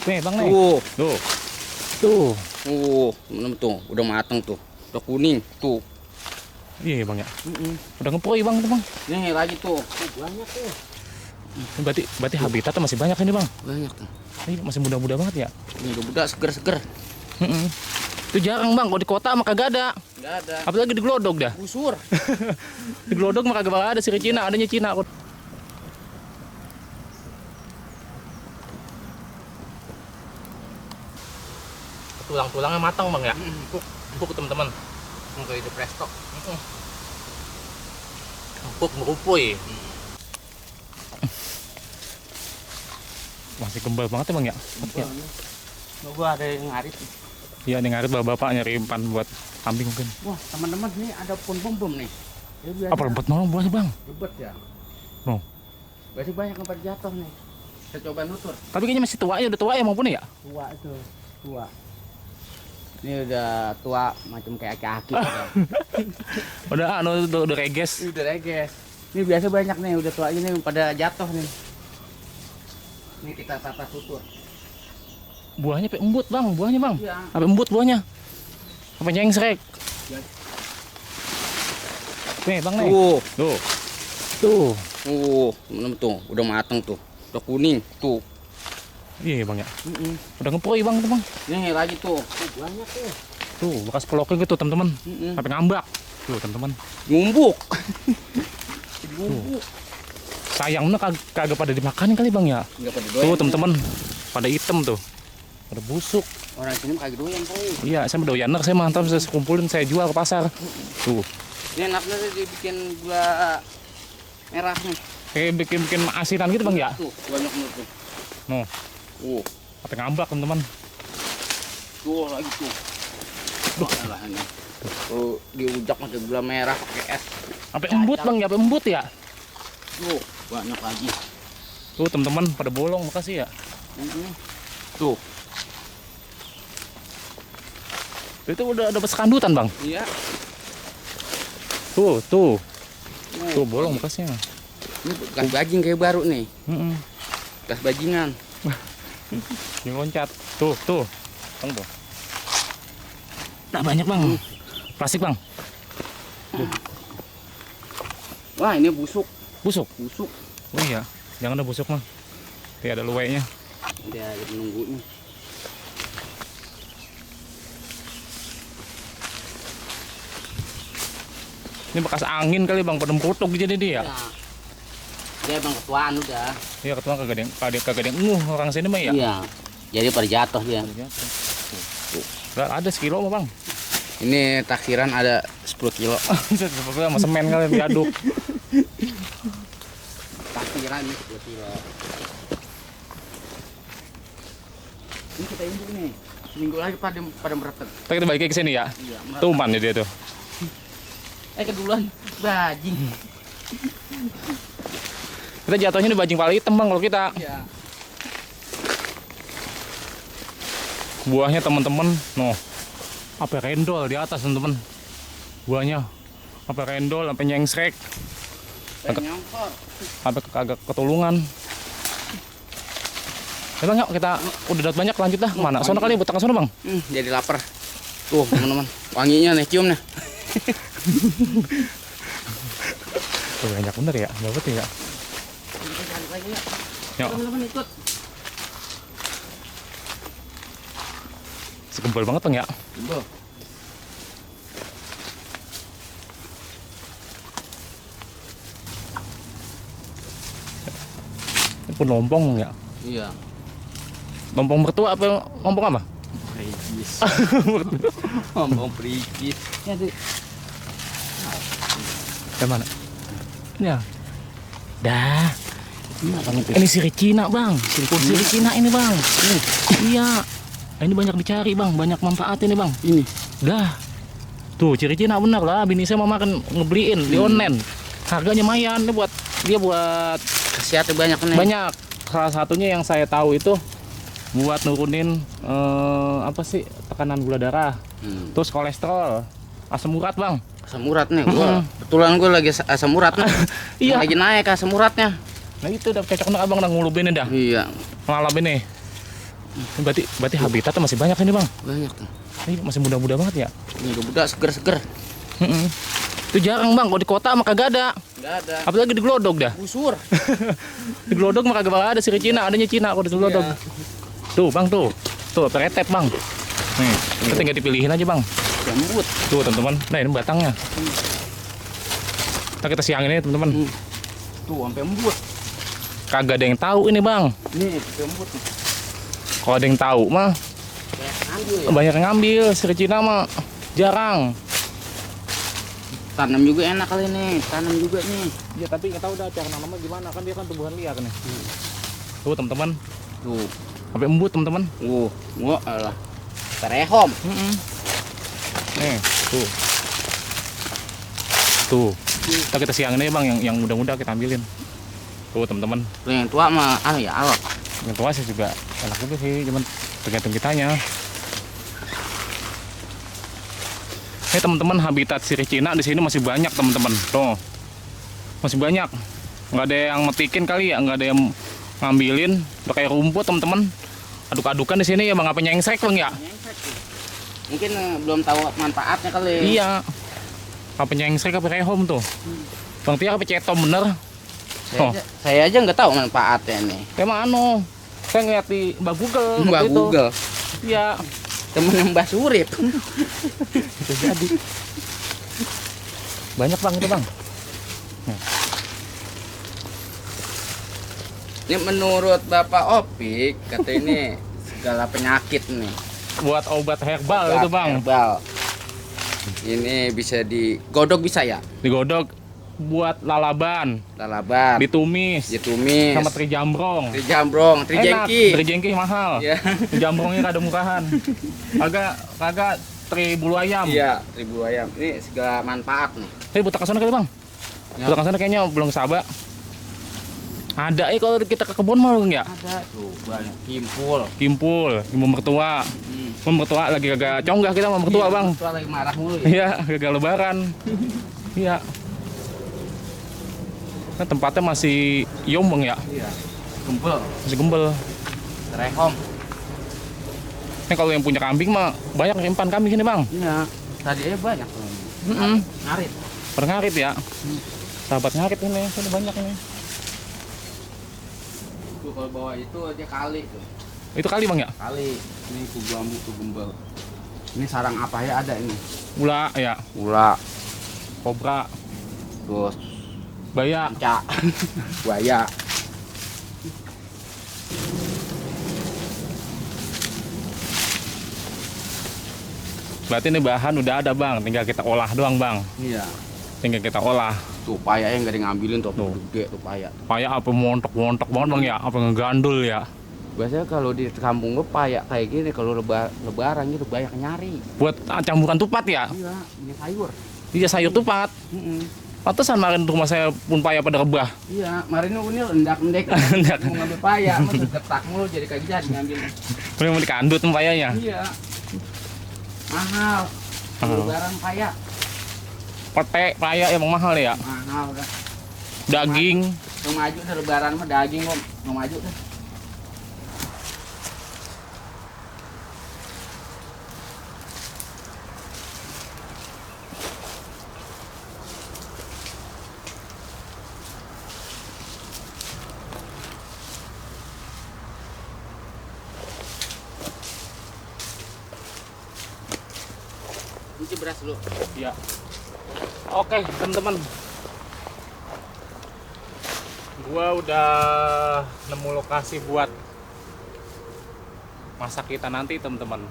Nih bang nih. Tuh. Tuh, udah mateng tuh. Udah kuning tuh. Iya bang ya. Udah ngepoy bang itu bang. Nih lagi tuh. Banyak tuh. Berarti habitatnya masih banyak ini bang. Banyak tuh. Ini masih muda-muda banget ya. Ini udah muda seger-seger. Itu jarang bang, kalau di kota mah kagak ada. Nggak ada. Apalagi di Glodok dah. Busur. Di Glodok mah kagak bakal ada sirih Cina, adanya Cina. Tulang-tulangnya matang bang ya. Empuk teman-teman. Untuk hidup resto. Empuk merupuy. Masih kembal banget ya bang ya. Gua ada yang ngarit. Iya nih ngarit bapak nyari umpan buat kambing mungkin. Wah teman-teman nih ada pom-pom nih. Apa rebet malam buahnya bang? Rebet ya. Oh. Berarti banyak tempat jatuh nih. Kita coba nutur. Tapi kayaknya masih tua ya, udah tua ya maupun ya? Tua itu, tua. Ini udah tua macam kayak aki-aki. udah reges. Udah reges. Ini biasa banyak nih udah tua ini pada jatuh nih. Ini kita tata tutur. Buahnya sampai embut bang, buahnya bang. Iya. Sampai embut buahnya. Sampai nyengsrek. Ya. Nih bang nih. Tuh, tuh, udah mateng tuh. Udah kuning tuh. Iya bang ya. Udah ngepoy bang itu bang. Nih lagi tuh. Banyak tuh. Tuh bekas pelokin gitu teman-teman. Sampai ngambak. Tuh teman-teman. Ngumbuk. Ngumbuk. Sayangnya kagak pada dimakan kali bang ya. Enggak pada doyan. Tuh teman-teman. Pada hitam tuh. Pada busuk. Orang sini kagak doyan kali. Iya, saya doyan, saya mantap, saya kumpulin, saya jual ke pasar. Tuh. Ini enaknya dibikin gula merah nih. Kayak bikin asinan gitu bang ya. Tuh, banyak nih tuh. Noh. Sampai ngambak teman-teman. Tuh lagi tuh. Alah ini. Tuh diujak pakai gula merah, pakai es. Sampai embut bang ya, sampai embut ya. Tuh, banyak lagi. Tuh teman-teman pada bolong, makasih ya. Tuh. Itu udah dapat sekandutan bang. Iya. Tuh. Tuh bolong bekasnya. Ini bekas bajing kayak baru nih. Bekas bajingan. Ini loncat. Tuh. Bang tuh. Nah banyak bang. Plastik bang. Wah ini busuk. Busuk. Oh iya. Jangan ada busuk mah. Tidak ada luwainya. Dia menunggu nih. Ini bekas angin kali bang, pada mengkutuk jadi dia. Ya. Dia bang ketuaan udah. Iya ketua kagak ada yang orang sini mah ya. Iya. Jadi pada jatuh dia. Gak ada sekilo mah bang. Ini taksiran ada 10 kilo. Sama semen kali diaduk. Taksiran ini 10 kilo. Ini kita induk nih. Seminggu lagi pada meretet. Kita balik ke sini ya. Iya, Tuh umpan dia tuh. Keduluan bajing. Kita jatuhnya di bajing pala hitam bang kalau kita. Iya. Buahnya teman-teman, noh, apa rendol di atas teman-teman. Buahnya apa rendol, sampai nyengsrek, sampai kagak ketulungan. Ya bang, yuk kita udah dapat banyak, lanjut dah. Mana? Sono kali buat sono bang. Jadi lapar. Tuh teman-teman, wanginya nih, cium nih. Tuh banyak bener ya, dapat ya. Yuk. Teman-teman ikut. Sekempel banget bang ya. Gembel. Ini pun lompong ya. Iya. Lompong mertua apa lompong apa? Perigis. Lompong perigis. Ya tuh. Yang mana? Ini ya. Dah. Ini sirih Cina bang. Sirih Cina ini bang. Iya. Ini banyak dicari bang, banyak manfaat ini bang. Ini. Dah. Tuh ciri Cina bener lah. Bini saya mau makan ngebeliin di online. Harganya lumayan nih buat Khasiatnya banyak nih. banyak. Salah satunya yang saya tahu itu buat nurunin apa sih tekanan gula darah. Terus kolesterol, asam urat bang. Asam urat nih. Kebetulan gue lagi asam urat nih. Iya. Lagi naik asam uratnya. Nah itu udah cocok nih abang udah ngulubin dah. Iya. Ngalap ini. Berarti habitatnya masih banyak ini bang. Banyak tuh. Ini masih muda-muda banget ya. Ini udah budak seger-seger. Mm-mm. Itu jarang bang, kalau di kota mah kagak ada. Nggak ada. Apalagi di Glodok dah. Busur. Di Glodok mah kagak bakal ada sirih Cina, adanya Cina kalau di Glodok. Iya. Tuh bang tuh, peretep bang. Nih, kita tinggal dipilihin aja bang. Jambut. Tuh teman-teman, nah ini batangnya. Nah, kita siangin ini teman-teman. Tuh sampai embut. Kagak ada yang tahu ini bang. Nih sampai embut. Kalau ada yang tahu mah Ambil ya. banyak yang ngambil, sirih Cina mah jarang. Tanam juga enak kali nih, tanam juga nih. Ya tapi nggak tahu dah cara nanamnya gimana, kan dia kan tumbuhan liar nih. Tuh teman-teman, Tuh. sampai embut teman-teman. Wah alah. Terehom. Nih, tuh. Tuh. Kita siangin aja bang, yang muda-muda kita ambilin. Tuh teman-teman. Yang tua mah ya alot. Yang tua sih juga enak juga sih, cuman tergantung kitanya. Ini teman-teman, habitat sirih Cina di sini masih banyak teman-teman. Tuh, masih banyak. Nggak ada yang metikin kali ya, nggak ada yang ngambilin. Udah kayak rumput teman-teman. Aduk-adukan di sini ya bang, apa nyengsek bang ya? Mungkin belum tahu manfaatnya kali. Iya. Apa nyengsek apa rehom tuh? Bang Tia apa cetom bener? Saya aja nggak tahu manfaatnya nih. Emang saya ngeliat di Mbak Google. Mbak waktu itu. Google. Iya. Temen Mbak Surip. Bisa jadi. Banyak bang itu bang. Ini menurut Bapak Opik, kata ini segala penyakit nih. Buat obat herbal itu bang. Herbal. Ini bisa digodok bisa ya? Digodok buat lalaban, Lalaban, ditumis, ditumis, sama trijambrong. trijambrong, trijengki. Trijengki mahal. Iya. Jambrongnya kada murahan. Kagak tri bulu ayam. Iya, ribu ayam. Ini segala manfaat nih. Hei, butak kesana kali bang. Ya. Butak kesana kayaknya belum sabak. Ada kalau kita ke kebun mau ya? Ada tuh banyak kimpul. Kimpul mertua. Mertua lagi kagak conggah kita sama mertua bang. Mertua lagi marah mulu ya. Iya, gagal lebaran. Iya. Nah, tempatnya masih yombong ya? Iya. Gembel, Masih gembel. terehom. Ini kalau yang punya kambing mah banyak nyimpan kambing ini bang. Iya. Tadi aja banyak tuh. Ngarit. Per ngarit ya. Sahabat ngarit ini banyak ini. Tuh kalau bawa itu aja kali tuh. Itu kali bang ya? Kali. Ini kubu ambu tuh gembel. Ini sarang apa ya ada ini? Ula ya. Ula. Kobra. Terus Baya. cak. Buaya. Berarti ini bahan udah ada bang, tinggal kita olah doang bang. Iya. Tinggal kita olah. Tuh payanya nggak ada ngambilin tuh. Tuh. Gede tuh paya. Paya apa montok banget bang ya? Apa ngegandul ya? Biasanya kalau di kampung gue paya kayak gini kalau lebaran gitu banyak nyari. Buat campuran tupat ya? Iya, ini sayur. Iya sayur tupat. Pantesan kemarin rumah saya pun paya pada rebah. Iya, kemarin ini endak-endek Endak. mau ngambil paya, mah getak mulu jadi kagak jadi ngambil. Ini mau dikandut payanya. Iya. Mahal. Mahal. Lebaran paya. Pete paya emang mahal ya. Mahal dah. Daging. Mau maju dah lebaran mah daging kok. Mau maju dah. Cuci beras dulu. Ya. Oke, teman-teman. Gua udah nemu lokasi buat masak kita nanti, teman-teman.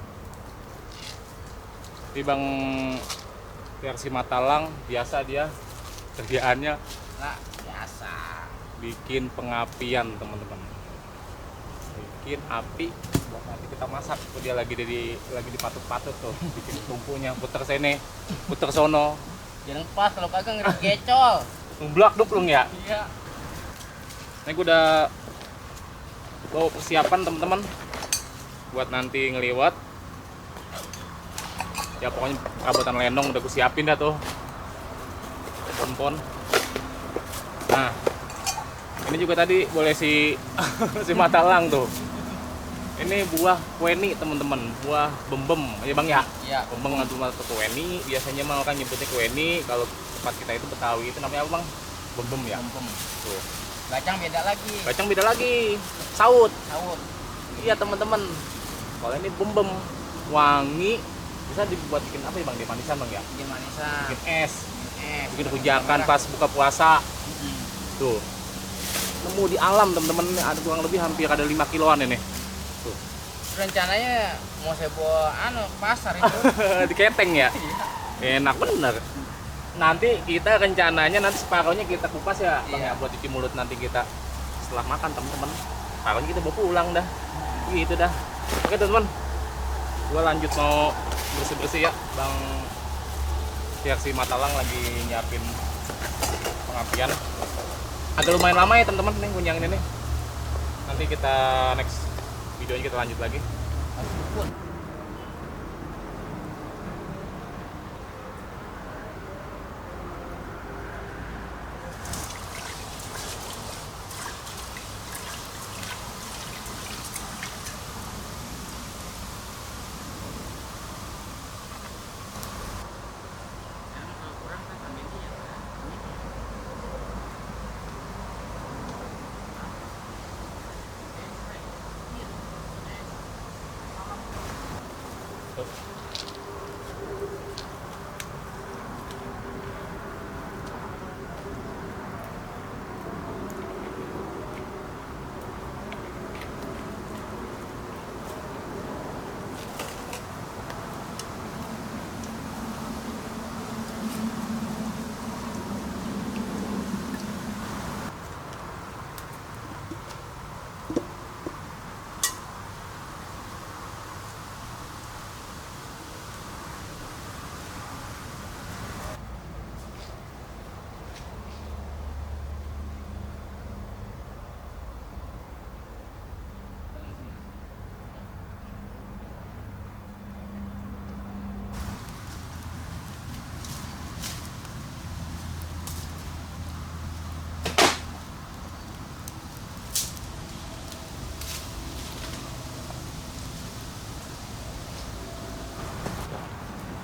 Di Bang versi Matalang biasa dia kerjaannya Nah, biasa. bikin pengapian, teman-teman. Bikin api buat nanti kita masak. Tuh dia lagi dipatut-patut tuh, bikin tumpunya, puter sini, puter sono. Jangan pas kalau kagak ngeri gecol. Ngeblak duplung ya. Iya. Ini gue udah bawa persiapan teman-teman buat nanti ngeliwat. Ya pokoknya perabotan lenong udah gue siapin dah tuh. Pon-pon. Nah, ini juga tadi boleh si si Matalang tuh. Ini buah kueni teman-teman, buah bembem ya bang ya. Iya. Bembem atau kueni, biasanya mah orang nyebutnya kueni. Kalau tempat kita itu Betawi itu namanya apa bang? Bembem ya. Bembem. Tuh. Kacang beda lagi. Kacang beda lagi, saut. Saut. Iya teman-teman. Kalau ini bembem, wangi, bisa dibuat bikin apa ya bang? Di manisan bang ya? Bikin manisan. Bikin es, bikin bikin rujakan pas buka puasa. Tuh. Nemu di alam teman-teman, ada kurang lebih hampir ada 5 kiloan ini. Tuh. Rencananya mau saya bawa ke pasar itu. Di keteng ya. Enak bener. Nanti kita rencananya nanti separuhnya kita kupas ya bang ya, Iya. buat cuci mulut nanti kita setelah makan teman-teman. Separuhnya kita bawa pulang dah. Gitu dah. Oke teman-teman. Gua lanjut mau bersih-bersih ya bang. Biar si Matalang lagi nyiapin pengapian. Agak lumayan lama ya teman-teman nih kunyangin ini. Nanti kita next videonya kita lanjut lagi.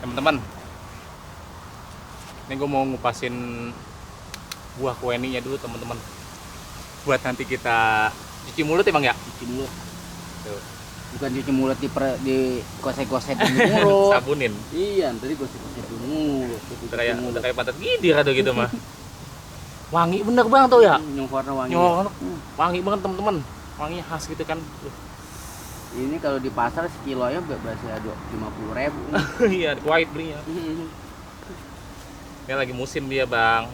Teman-teman, ini gue mau ngupasin buah kueninya dulu teman-teman, buat nanti kita cuci mulut ya bang ya. Cuci mulut. Tuh. Bukan cuci mulut di gosek-gosek di mulut. Sabunin. Iya, tadi gosek-gosek di mulut. Udah kayak pantat gidir atau gitu mah. Wangi bener bang tuh ya. Yang warna wangi. Wangi banget teman-teman. Wanginya khas gitu kan. Ini kalau di pasar sekilonya biasanya 50.000. Iya, white belinya. Ini lagi musim dia bang.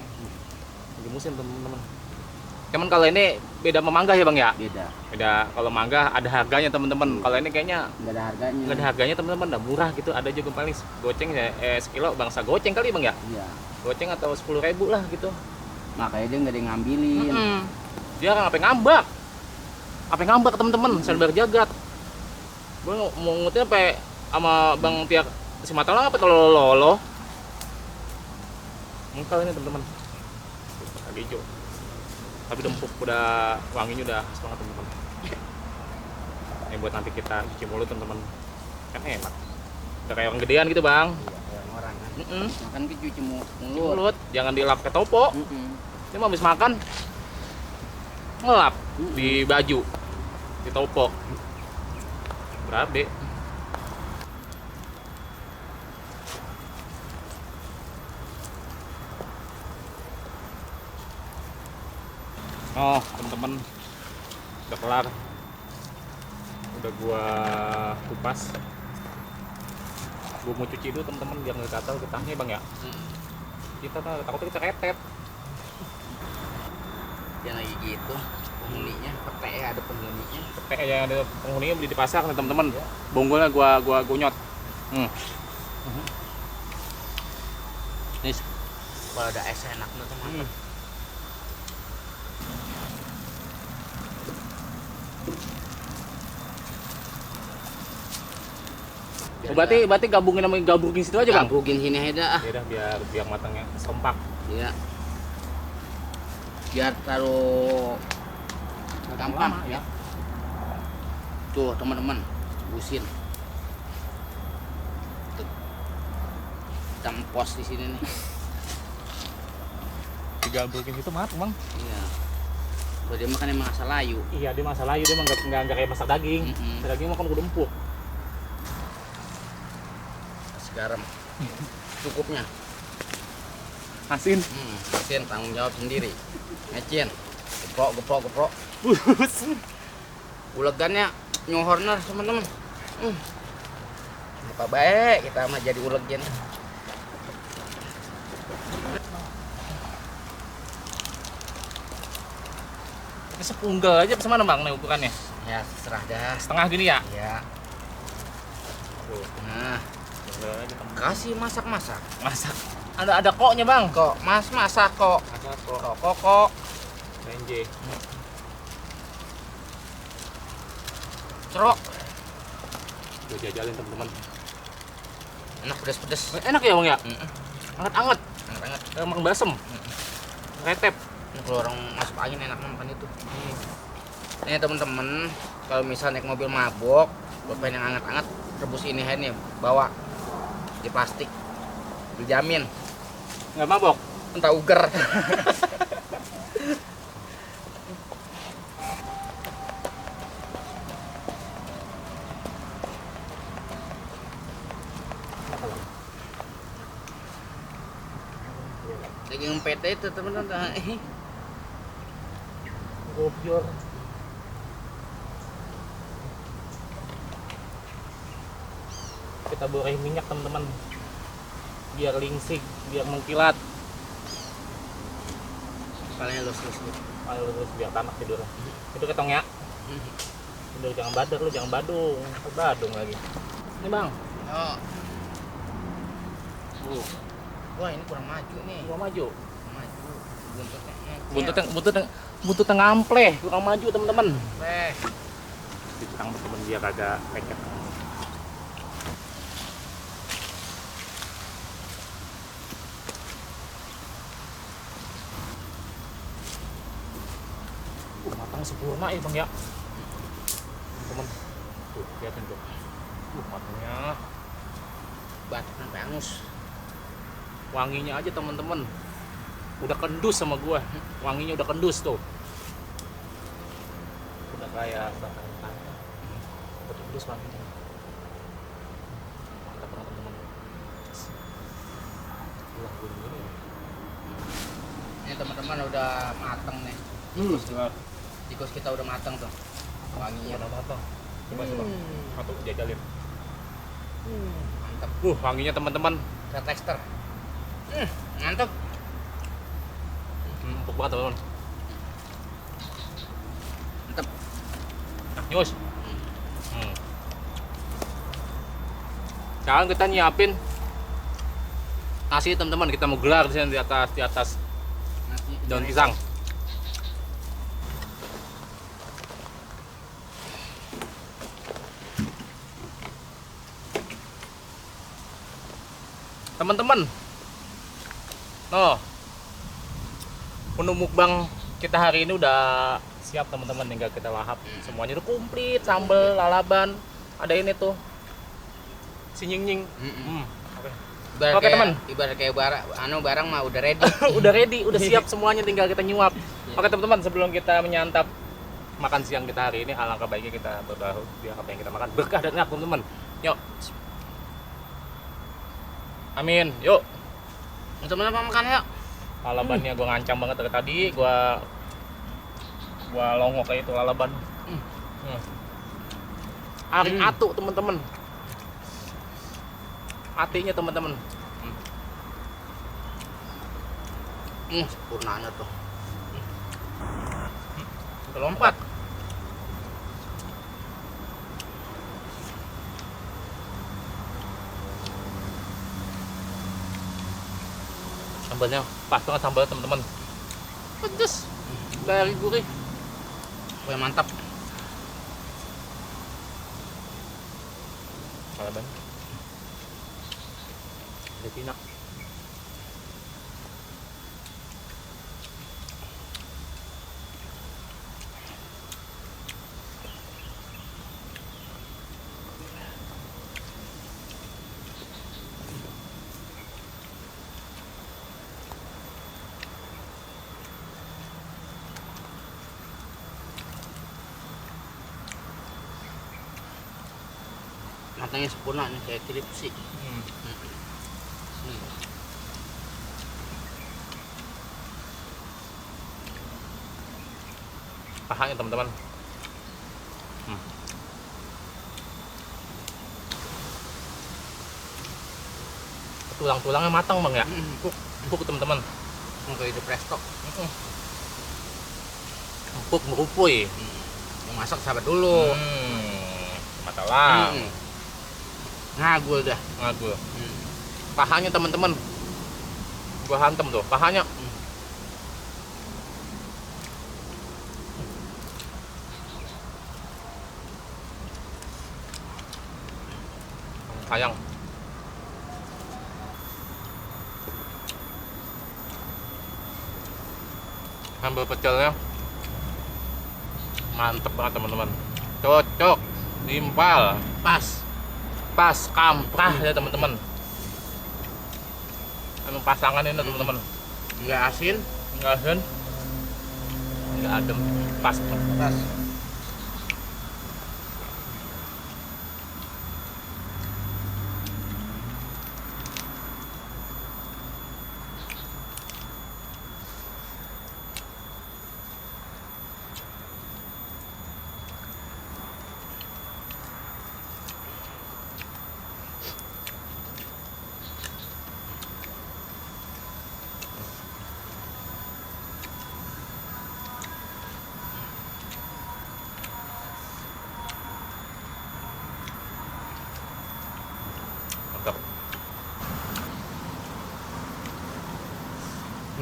Lagi musim teman-teman. Cuman kalau ini beda sama mangga ya bang ya? Beda. Beda. Kalau mangga ada harganya teman-teman. Kalau ini kayaknya Nggak ada harganya. nggak ada harganya teman-teman. Udah murah gitu. Ada juga paling goceng ya. Sekilo bangsa goceng kali bang ya? Iya. Goceng atau 10.000 lah gitu. Makanya dia nggak ada yang ngambilin. Dia kan apa ngambak? Apa ngambak teman-teman? Sabar jagat. Gue mau ngutnya apa sama bang Tiak si Matalang apa lolo. Mengkal ini teman-teman. Lagi hijau. Tapi empuk, udah wanginya udah khas banget teman-teman. Ini buat nanti kita cuci mulut teman-teman. Kan enak. Udah kayak orang gedean gitu bang. Iya, kayak orang kan. Makan ke cuci Cuci mulut. mulut, jangan dilap ke topo. Ini mau habis makan ngelap di baju, di topo. Berabe. Oh teman-teman, udah kelar, udah gua kupas. Gua mau cuci dulu teman-teman biar nggak gatal getahnya bang ya. Kita takutnya kita retet. Yang lagi gitu penghuninya, pete ya, ada penghuninya. Pete yang ada penghuninya beli di pasar nih teman-teman. Bonggolnya gua nyot. Nih, kalau ada es enak nih teman. Oh, berarti gabungin situ aja bang. Gabungin sini aja dah. Ya udah biar matangnya sompak. Iya. Biar taruh gampang ya. Tuh teman-teman, busin. Tuh. Kita pos di sini nih. Digabungin itu matang bang. Iya. Kalau dia makan emang asal layu. Iya dia masak layu, dia mah nggak kayak masak daging. Daging makan udah empuk. Kasih garam. Cukupnya. Asin. Asin tanggung jawab sendiri. Ngecin. Geprok. Ulegannya nyohorner teman-teman. Muka baik kita mah jadi ulegen. Ini sepunggal aja sama bang nih ukurannya. Ya serah dah. Setengah gini ya. Ya. Nah, kasih masak. Masak. Ada koknya bang. Kok mas masak kok. Masak kok. Kok. Benje. Cerok. Gue jajalin teman-teman. Enak pedes. Enak ya bang ya. Anget-anget. Anget. Kayak makan basem. Retep. Ini kalau orang masuk angin enak makan itu. Ini teman-teman, kalau misalnya naik mobil mabok, pengen yang anget-anget, rebus ini nih, bawa di plastik, dijamin. Nggak mabok. Entah uger. Daging PT itu teman-teman. Gobior. Kita borehin minyak teman-teman. Biar lingsing, biar mengkilat. Kalian lus. Ayo terus biar tamak tidur. Itu ketong ya. Tidur jangan badar lu, jangan badung. Badung lagi. Ini bang. Oh. Wah ini kurang maju nih. Gua maju. Maju. Buntutnya ngampleh, kurang maju teman-teman. Di teman-teman dia kagak lengket. Matang sempurna ya bang ya. Teman, tuh lihatin tuh. Matangnya. Batuk sampai angus. Wanginya aja teman-teman. Udah kendus sama gua. Wanginya udah kendus tuh. Udah kayak bakar. Udah kendus wanginya. Mantap banget teman-teman. Wah, ini. Ini teman-teman udah mateng nih. Tikus kita udah mateng tuh. Wanginya udah matang. Coba. Satu jajalin. Mantap. Wanginya teman-teman. Ada tekstur. Mantap. Empuk banget teman-teman. Mantap. Nyus. Sekarang kita nyiapin nasi teman-teman. Kita mau gelar di sini di atas daun pisang. Teman-teman, no, menu mukbang kita hari ini udah siap teman-teman, tinggal kita lahap. Semuanya udah komplit, sambal, lalaban, ada ini tuh, si nying-nying. Oke teman. Ibarat kayak barang mah udah ready. Udah ready, udah siap semuanya, tinggal kita nyuap. Oke teman-teman, sebelum kita menyantap makan siang kita hari ini, alangkah baiknya kita berdoa biar apa yang kita makan berkah dan enak teman-teman. Yuk. Amin, yuk. Teman-teman makan yuk. Lalabannya gue ngancam banget dari tadi, gua longok kayak itu lalaban. Aring atu teman-teman. Hatinya teman-teman. Sempurnanya tuh. Lompat. Sambalnya pas banget sambalnya teman-teman. Pedes. Dari gurih. Wah mantap. Lalaban. Ada pinak. Matangnya sempurna nih kayak kripsi. Pahanya teman-teman. Tulang-tulangnya matang bang ya. Empuk teman-teman. Untuk itu presto. Empuk merupui. Yang masak sabar dulu. Matalah. Ngagul dah. Ngagul. Pahanya teman-teman. Gua hantem tuh pahanya. Sayang. Sambal pecelnya mantep banget teman-teman, cocok, timpal, pas, kamprah ya teman-teman. Emang pasangan ini teman-teman, Nggak asin, nggak asin, nggak adem, pas. Mantap.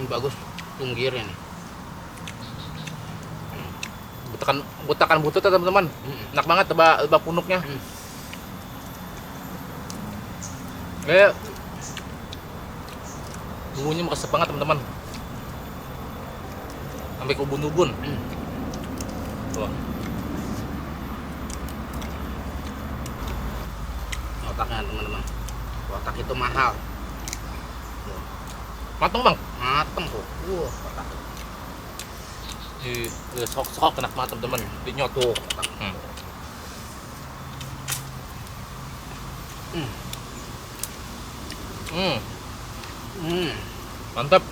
Ini bagus tunggirnya nih. Butakan butut ya teman-teman, enak banget tebak punuknya. Kayak bumbunya meresap banget teman-teman, sampai ke ubun-ubun. Tuh. Otaknya teman-teman, otak itu mahal. Matang bang. Mateng kok. Otak. Sok-sok enak banget teman-teman, dinyot tuh. Mantap.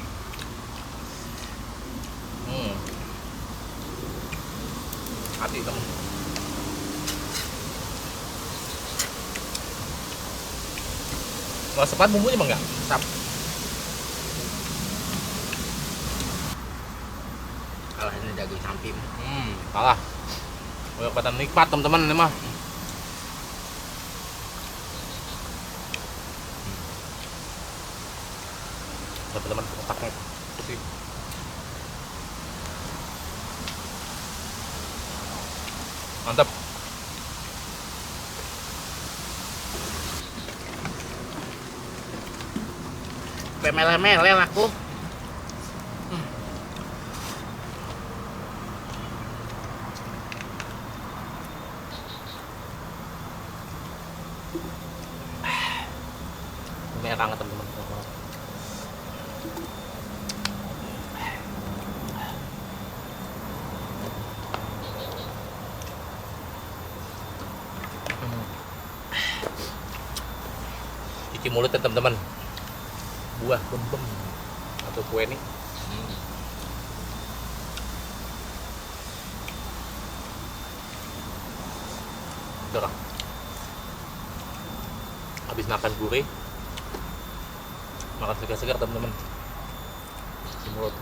Hati teman. Sepat bumbunya bang nggak? Sap. Kalah ini daging samping. Kalah. Udah pada nikmat teman-teman ini mah. Teman-teman otaknya putih. Mantap. Mele-mele aku. Merah banget teman-teman. Cuci mulut ya teman-teman. Buah bembem atau kue ini. Udah. Habis makan gurih, makan segar-segar teman-teman. Cuci mulut.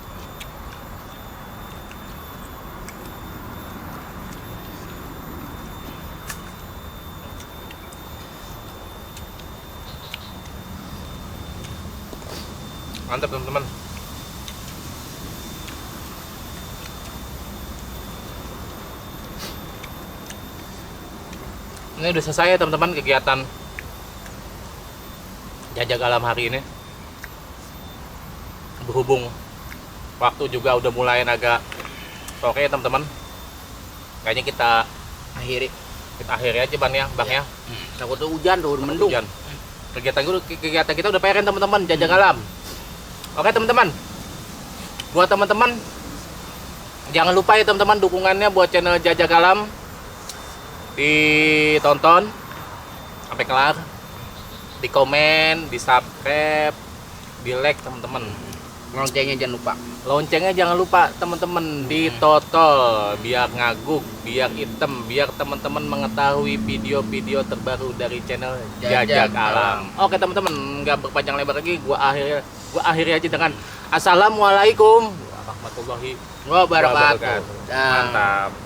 Mantap teman-teman. Ini udah selesai ya teman-teman kegiatan jajak alam hari ini. Berhubung waktu juga udah mulai agak sore ya teman-teman, kayaknya kita akhiri aja bang ya. Takut hujan tuh mendung. Hujan. Kegiatan kita udah perin teman-teman, jajak alam. Oke teman-teman, buat teman-teman jangan lupa ya teman-teman dukungannya buat channel Jajak Alam ditonton, sampai kelar. Di komen, di subscribe, di like teman-teman. Loncengnya jangan lupa. Loncengnya jangan lupa teman-teman, ditotol biar ngaguk, biar item, biar teman-teman mengetahui video-video terbaru dari channel Jajak Alam. Oke teman-teman, nggak berpanjang lebar lagi, gua akhiri aja dengan assalamualaikum warahmatullahi Wabarakatuh. wabarakatuh. Mantap.